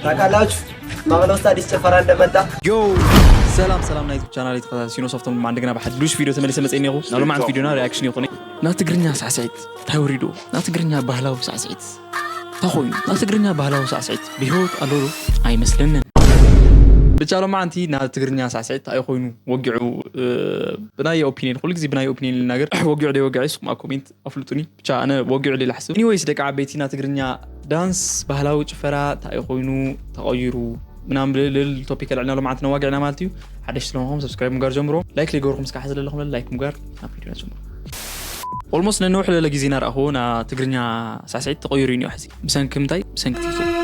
ታውቃላችሁ መቐለ ውስጥ አዲስ ጭፈራ እንደመጣ። ዮ ሰላም ሰላም ናይ ዩቱብ ቻናል ተኸታተልቲ ሲኖ ሶፍቶም ድማ እንደገና ብሓዱሽ ቪድዮ ተመልሰ መፅእ እኒኹ። ናብ ሎማዓንቲ ቪድዮና ሪያክሽን ይኹን። ናይ ትግርኛ ሳዕሳዒት እንታይ ወሪዶ? ናይ ትግርኛ ባህላዊ ሳዕሳዒት እንታይ ኮይኑ? ናይ ትግርኛ ባህላዊ ሳዕሳዒት ብህይወት ኣሎ ዶ? ኣይመስለንን። ብቻ ሎማዓንቲ ናይ ትግርኛ ሳዕሳዒት እንታይ ኮይኑ ወጊዑ? ብናይ ኦፒኒየን ኩሉ ግዜ ብናይ ኦፒኒየን ልናገር። ወጊዑ ደይ ወጊዐ ንስኹም ኣብ ኮሜንት ኣፍልጡኒ። ብቻ ኣነ ወጊዑ ደይ ልሓስብ። ኢኒወይስ ደቂ ዓበይቲ ናይ ትግርኛ ዳንስ ባህላዊ ጭፈራ እንታይ ኮይኑ ተቐይሩ ምናምን ብልል ቶፒክ ኣልዕልና ሎማዓንቲ ነዋጊዕና ማለት እዩ። ሓደሽ ስለምኹም ሰብስክራይብ ምግባር ጀምሮ። ላይክ ለይገበርኩም እስካ ሓዚ ዘለኹም ላይክ ምግባር ናብ ቪድዮ ጀምሮ። ኦልሞስት ነንውሕ ለለ ግዜ ናርኣኽዎ ና ትግርኛ ሳዕሳዒት ተቐይሩ እዩ ሕዚ። ብሰንኪ ምንታይ? ብሰንኪ ቲክቶክ።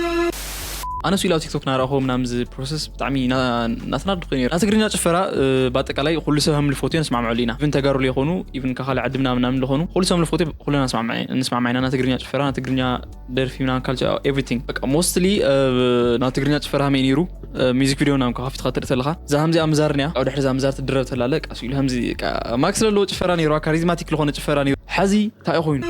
ኣነ ስኢሉ ኣብ ቲክቶክ ናርኣኽዎ ምናምን እዚ ፕሮሰስ ብጣዕሚ ናተናድድ ኮይኑ። ናይ ትግርኛ ጭፈራ ብኣጠቃላይ ኩሉ ሰብ ከም ልፎትዮ ንስማምዐሉ ኢና። ኢቭን ተጋሩ ለይኾኑ ኢቭን ካኻሊ ዓዲ ምናምን ምናምን ለኾኑ ኩሉ ሰብ ልፎትዮ ኩልና ንስማምዐ ኢና ናይ ትግርኛ ጭፈራ ናይ ትግርኛ ደርፊ ምናምን ካልቸር ኤቭሪቲንግ በቃ ሞስትሊ ናብ ትግርኛ ጭፈራ ሃመይ ነይሩ። ሚዚክ ቪድዮ ምናምን ከፊትካ ትርኢ ተለኻ እዛ ከምዚኣ ምዛር እያ። ኣብ ድሕሪ እዛ ምዛር ትድረብ ተላለ ቃሱ ኢሉ ከምዚ ማክስ ዘለዎ ጭፈራ ነይሩ። ካሪዝማቲክ ዝኾነ ጭፈራ ነይሩ። ሓዚ እንታይ ኮይኑ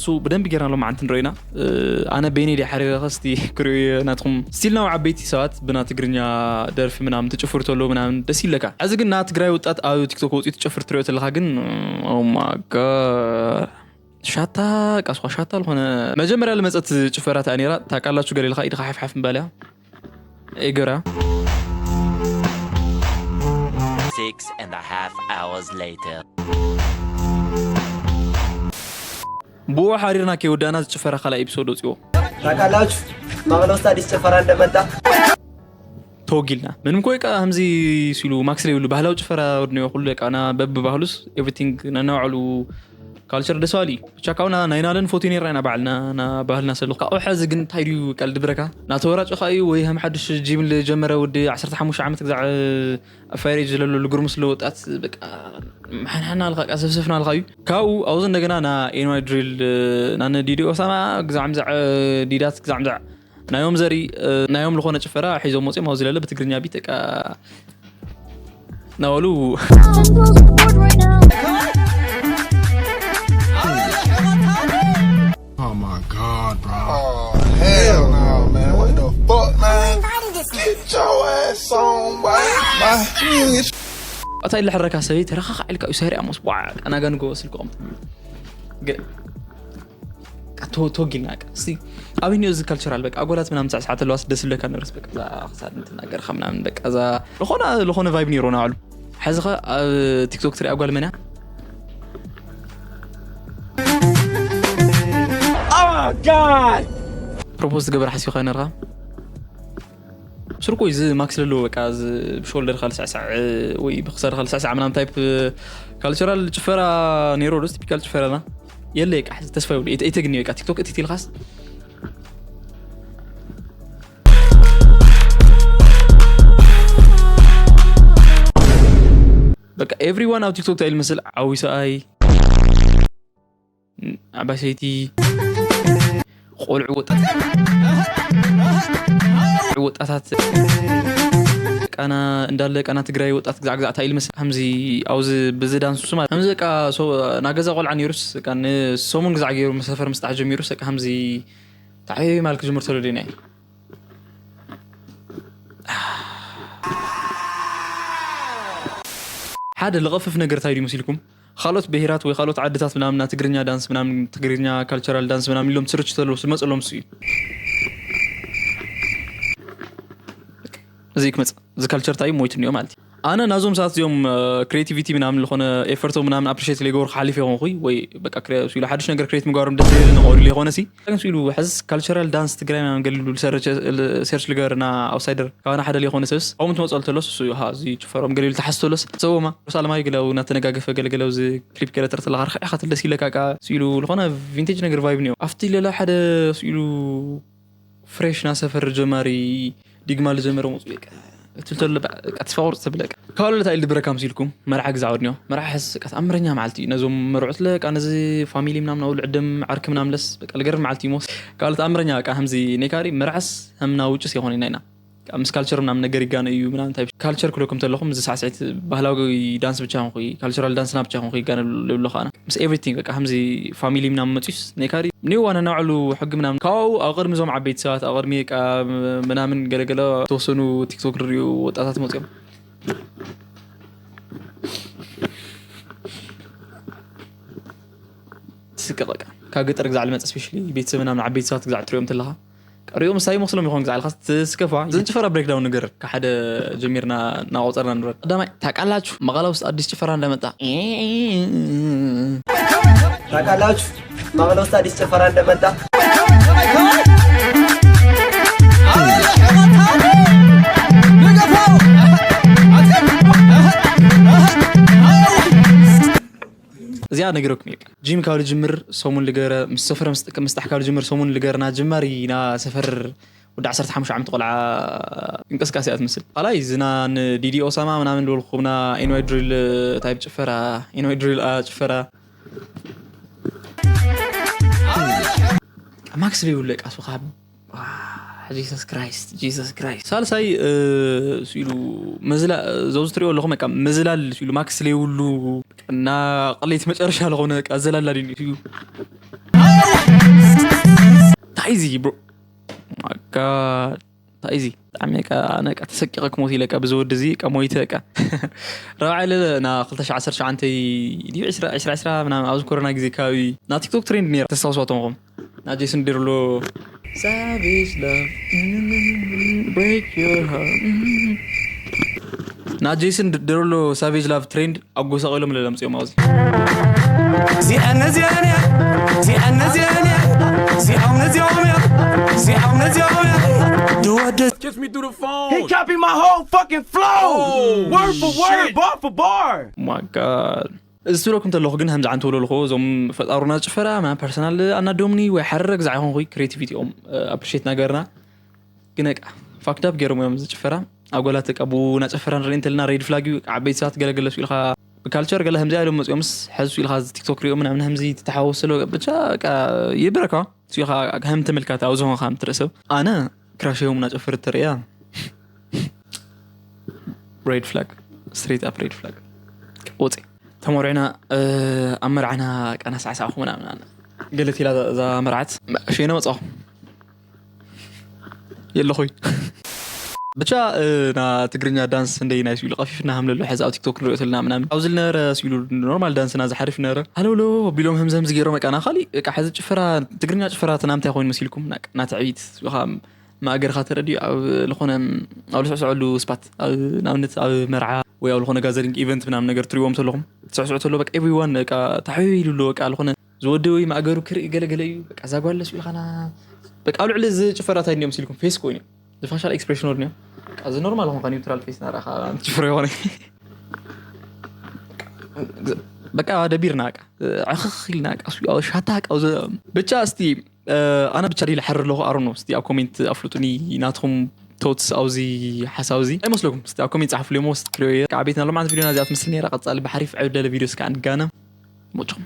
ሱ ብደንቢ ጌርና ሎም ዓንቲ ንረኢና። ኣነ በይነይ ዲ ሓሪረ ኸስቲ ክርእዩ ናትኹም ስቲል ናው ዓበይቲ ሰባት ብና ትግርኛ ደርፊ ምናምን ትጭፍር ተሎ ምናምን ደስ ይለካ። እዚ ግን ና ትግራይ ወጣት ኣብ ቲክቶክ ወፂኡ ትጨፍር ትሪኦ ተለካ ግን ኦማጋ ሻታ ቃስኳ ሻታ ዝኾነ መጀመርያ ልመፀት ጭፈራ ተኣ ነራ ታቃላችሁ ገሌልካ ኢድካ ሓፍሓፍ ምባልያ ኤገራ Six and a half hours later. ብኡ ሓሪርና ከይወዳእና ዝጭፈራ ካልኣይ ኤፒሶድ ወፅዎ። ታውቃላችሁ መቐለ ውስጥ አዲስ ጭፈራ እንደመጣ። ተወጊልና ምንም ኮይ ቃ ከምዚ ሲሉ ማክስ ዘይብሉ ባህላዊ ጭፈራ ወድንዮ ኩሉ ደቃና በብባህሉስ ኤቭሪቲንግ ነናባዕሉ ካልቸር ደስ ባሊ ብቻ ካብና ናይ ናለን ፎቶ ነርና ኢና ባዕልና ና ባህልና ሰሉ ካብኡ ሕዚ ግን እንታይ ድዩ ቃል ድብረካ ናተወራጭ ካ እዩ ወይ ከም ሓድሽ ጂም ዝጀመረ ወዲ ዓሰርተ ሓሙሽተ ዓመት ግዛዕ ፋይሬጅ ዝለሉ ልጉርምስ ለወጣት በቃ ሓንሓና ኣልካ ቃ ሰፍሰፍና ኣልካ እዩ ካብኡ ኣብዚ እንደገና ና ኤንዋይ ድሪል ናነ ዲዲ ኦሳማ ግዛዕ ምዛዕ ዲዳት ግዛዕ ምዛዕ ናዮም ዘርኢ ናዮም ዝኾነ ጭፈራ ሒዞም መፅኦም ኣብዚ ለለ ብትግርኛ ቢት በቃ ናበሉ Oh my god, bro. Oh, hell no, man. What the fuck, man? Get your ass on, boy. My እንታይ ልሕረካ ሰበይ ተረኻኻ ኢልካ እዩ ሰሪያ ሞስ ቧ ኣናጋንጎ ስልክኦም ተወጊልና ቃ እስቲ ኣበይ ኒኦ እዚ ካልቸራል በቃ ኣጓላት ምናምን ሳዕሳዕ ተለዋስ ደስ ይብለካ ነበረስ በቃ እዛ ክሳድ እንትናገርካ ምናምን በቃ እዛ ዝኾነ ዝኾነ ቫይብ ነይሮ ናባዕሉ ሕዚ ኸ ኣብ ቲክቶክ ትሪኣ ጓል መን እያ ፕሮፖዝ ትገብር ሓሲብካ ነርካ ስርቆ እዚ ማክስ ለሎ በቃ እዚ ብሾልደር ካልስዕሳዕ ወይ ብክሳድ ካልስዕሳዕ ምናምን ታይፕ ካልቸራል ጭፈራ ነይሮ ዶ ቲፒካል ጭፈራና የለ ቃ ተስፋ ይብሉ እተግኒ በቃ ቲክቶክ እቲ ትልካስ በቃ ኤቭሪዋን ኣብ ቲክቶክ እንታይ ልመስል ዓዊ ሰኣይ ዓባይ ሰይቲ ቆልዑ ወጣት ወጣታት ቃና እንዳለ ቃና ትግራይ ወጣት ግዛዕ ግዛዕታ ኢል መስ ከምዚ ኣብዚ ብዚ ዳንሱ ማለት ከምዚ ቃ ናገዛ ቆልዓ ነይሩስ ንሰሙን ግዛዕ ገይሩ መሰፈር ምስጣሕ ጀሚሩስ ቃ ከምዚ ታዕበይ ማል ክጅምር ተሎ ደና ሓደ ልቐፍፍ ነገር እንታይ ድዩ መሲልኩም ካልኦት ብሄራት ወይ ካልኦት ዓድታት ምናምን ናይ ትግርኛ ዳንስ ምናምን ትግርኛ ካልቸራል ዳንስ ምናምን ኢሎም ትስርች ተለዉ ዝመፅሎም እሱ እዩ እዚ ክመፅ እዚ ካልቸር እንታይ ሞይቱ እኒኦ ማለት እዩ ኣነ ናዞም ሰዓት እዚኦም ክሬቲቪቲ ምናምን ዝኾነ ኤፈርቶ ምናምን ኣፕሪሼት ለይገበሩ ክሓሊፍ ይኾንኩ ወይ በቃ ኢሉ ሓድሽ ነገር ክሬት ምግባሮም ደስ ዝብል ንኸውሉ ይኾነ ሲ ግን ኢሉ ሕዝስ ካልቸራል ዳንስ ትግራይ ምናምን ገሊሉ ሰርች ልገበርና ኣውትሳይደር ካባና ሓደ ለይኾነ ሰብስ ከምኡ ትመፅኦ ተሎስ እሱ እዩ እዚ ጭፈሮም ገሊሉ ተሓስ ተሎስ ሰቦማ ሩስ ኣለማይ ገለ እናተነጋገፈ ገለገለ እዚ ክሊፕ ገለ ተርተለካ ርክዕ ኢኻ ትልደስ ኢለካ ቃ ኢሉ ዝኾነ ቪንቴጅ ነገር ቫይብ ኒዮ ኣብቲ ሌላ ሓደ ኢሉ ፍሬሽ ናሰፈር ጀማሪ ዲግማ ልጀመረ መፅኡ ትልተሎ ተስፋ ቁርፅ ተብለካ ካልኦት እንታይ ኢሉ ድብረካ ምስ ኢልኩም መርዓ ግዛዕ ወድኒዮ መርዓ ሕስ ቃ ተኣምረኛ መዓልቲ እዩ ነዞም መርዑት ለቃ ነዚ ፋሚሊ ምናምን ኣውሉ ዕደም ዓርኪ ምናምን ለስ በቃ ልገርም መዓልቲ እዩ ሞስ ካልኦት ተኣምረኛ በቃ ከምዚ ኔካሪ መርዓስ ከምና ውጭስ የኾነ ኢና ኢና ምስ ካልቸር ምናምን ነገር ይጋነ እዩ ምናምን ታይፕ ካልቸር ክለኩም ተለኹም እዚ ሳዕስዒት ባህላዊ ዳንስ ብቻ ኹ ካልቸራል ዳንስና ብቻ ኹ ይጋነ ይብሎ ከዓና ምስ ኤቭሪቲንግ በቃ ከምዚ ፋሚሊ ምናምን መፅዩስ ኔካሪ ኒው ዋና ናውዕሉ ሕጊ ምናምን ካብኡ ኣብ ቅድሚ እዞም ዓበይቲ ሰባት ኣብ ቅድሚ በቃ ምናምን ገለገለ ተወሰኑ ቲክቶክ ንሪኡ ወጣታት መፅኦም ትስቀቐ ካብ ገጠር ግዛዕ ልመፀ ስፔሻሊ ቤተሰብ ምናምን ዓበይቲ ሰባት ግዛዕ ትሪኦም ተለኻ ቀሪኦም ምሳይ መስሎም ይኾን ግዛዕ ልኻስ ትስከፋ ዘን ጭፈራ ብሬክዳውን ነገር ካብ ሓደ ጀሚርና እናቆፀርና ንበር ቀዳማይ ታውቃላችሁ መቐለ ውስጥ አዲስ ጭፈራ እንደመጣ ታውቃላችሁ መቐለ ውስጥ አዲስ ጭፈራ እንደመጣ እዚኣ ነጊረኩም እየ ጂም ካብ ልጅምር ሰሙን ልገረ ምስ ሰፈረ ምስጣሕ ካብ ልጅምር ሰሙን ልገርና ጅማሪ ና ሰፈር ወዲ ዓሰርተ ሓሙሽተ ዓመት ቆልዓ እንቅስቃሴ እያ ትመስል ካልኣይ ዝና ንዲዲ ኦሳማ ምናምን ዝበልኩምና ኤንዋይ ድሪል ታይፕ ጭፈራ ኤንዋይ ድሪል ጭፈራ ማክስ ዘይብሉ ደቃሱ ካብ Jesus Christ Jesus Christ ሳልሳይ እሱ ኢሉ መዝላ ዘብዚ ትሪኦ ኣለኹም በቃ መዝላል እሱ ኢሉ ማክስ ዘይብሉ እና ቅሌት መጨረሻ ለኾነ በቃ ዘላላ ድዩ እዩ እንታይ እዚ ብሮ ማጋ እንታይ እዚ ብጣዕሚ በቃ ኣነ በቃ ተሰቂቐ ክሞት ኢለ በቃ ብዚ ወዲ እዚ በቃ ሞይተ በቃ ረብዓ ኢለ ና ክልተ ሽሕ ዓሰርተ ሸውዓተ ድዩ ዕስራ ዕስራ ምናምን ኣብዚ ኮሮና ግዜ ከባቢ ና ቲክቶክ ትሬንድ ነይራ ተስታውስዋ ተምኹም ና ጄሰን ዴሩሎ ሳቬጅ ላቭ ብሬክ ዮር ሃርት ና ጄሰን ዴሩሎ ሳቬጅ ላቭ ትሬንድ ኣጎሳቒሎም ለለምፅኦም ኣብዚ እዚኣን ነዚኣን እያ እዚኣን ነዚኣን እያ እዚኦም ነዚኦም እያ እዚኦም ነዚኦም እያ ድወደ Kiss me through the phone. He copied my whole fucking flow. Word for word, bar for bar. ማጋ እዚ ትብለኩም ተለኹ ግን ከምዚ ዓንተ ወለልኹ እዞም ፈጣሩና ጭፈራ ምናምን ፐርሰናል ኣናዶምኒ ወይ ሓረረ ግዛዕ ይኾንኩ ክሬቲቪቲኦም ኣፕሪሼት ናገርና ግን በቃ ፋክዳብ ገይሮም እዮም ዝጭፈራ ኣጓላት በቃ ብኡ ናጨፈራ ንርኢ እንተለና ሬድ ፍላግ እዩ በቃ ዓበይቲ ሰባት ገለገለ ኢልካ ብካልቸር ገለ ከምዚኣ ኢሎም መፂኦምስ ሕዚ ኢልካ ቲክቶክ ሪኦ ምናምን ከምዚ ተተሓወሰሎ ብቻ በቃ ይብረካ ኢኻ ከም ተመልካቲ ኣብ ዝኾንካ ትርኢ ሰብ ኣነ ክራሸዮም ናጨፈር ተርእያ ሬድ ፍላግ ስትሬት ኣፕ ሬድ ፍላግ ወፂ ተመርዕና ኣብ መርዓና ቃና ሳዕሳዕኹ ምናምን ገለት ኢላ እዛ መርዓት ሸነ መፃኹ የለኹይ ብቻ ና ትግርኛ ዳንስ እንደይ ናይ ስሉ ቀፊፍና ሃምለሎ ሕዚ ኣብ ቲክቶክ ንሪኦ ተልና ምናምን ኣብዚ ዝነበረ ስሉ ኖርማል ዳንስና ዝሓሪፍ ነበረ ሃለውሎ ቢሎም ህምዚ ህምዚ ገይሮም በቃ ና ካሊእ በቃ ሕዚ ጭፈራ ትግርኛ ጭፈራ ትናምታይ ኮይኑ መሲልኩም ና ትዕቢት ማእገርካ ተረዲኡ ኣብ ዝኾነ ኣብ ልስዕስዐሉ ስፓት ንኣብነት ኣብ መርዓ ወይ ኣብ ዝኾነ ጋዘሪንግ ኢቨንት ምናምን ነገር ትሪዎም ተለኹም ትስዕስዑ ተሎ በቃ ኤቭሪዋን በቃ ታሕቢብ ኢሉ ኣሎ በቃ ዝኾነ ዝወዲ ወይ ማእገሩ ክርኢ ገለገለ እዩ በቃ እዛ ጓል ለሱ ኢልካና በቃ ኣብ ልዕሊ እዚ ጭፈራ እንታይ እንዲዮም ሲልኩም ፌስ ኮይኑ እዚ ፋሻል ኤክስፕሬሽን ወድንዮ እዚ ኖርማል ኾንካ ኒውትራል ፌስ ናረኻ ትጭፍሮ ይኾነ በቃ ደቢርና በቃ ዕኽኽ ኢልና በቃ እሱ ያው ሻታ በቃ እዚ ብቻ እስቲ ኣነ ብቻ ዲለ ሓር ኣለኹ ኣሮ ነው እስቲ ኣብ ኮሜንት ኣፍልጡኒ ናትኹም ቶትስ ኣብዚ ሓሳብ እዚ ኣይመስለኩም እስቲ ኣብ ኮሜንት ጻሕፉ ሌሞ ስክሪዮ እየ ከዓ ቤትና ሎማዓንት ቪዲዮና እዚኣ ትመስል ነራ ቀጻሊ ብሓሪፍ ዕብደለ ቪዲዮ እስከ ኣንጋነ ሞጭኹም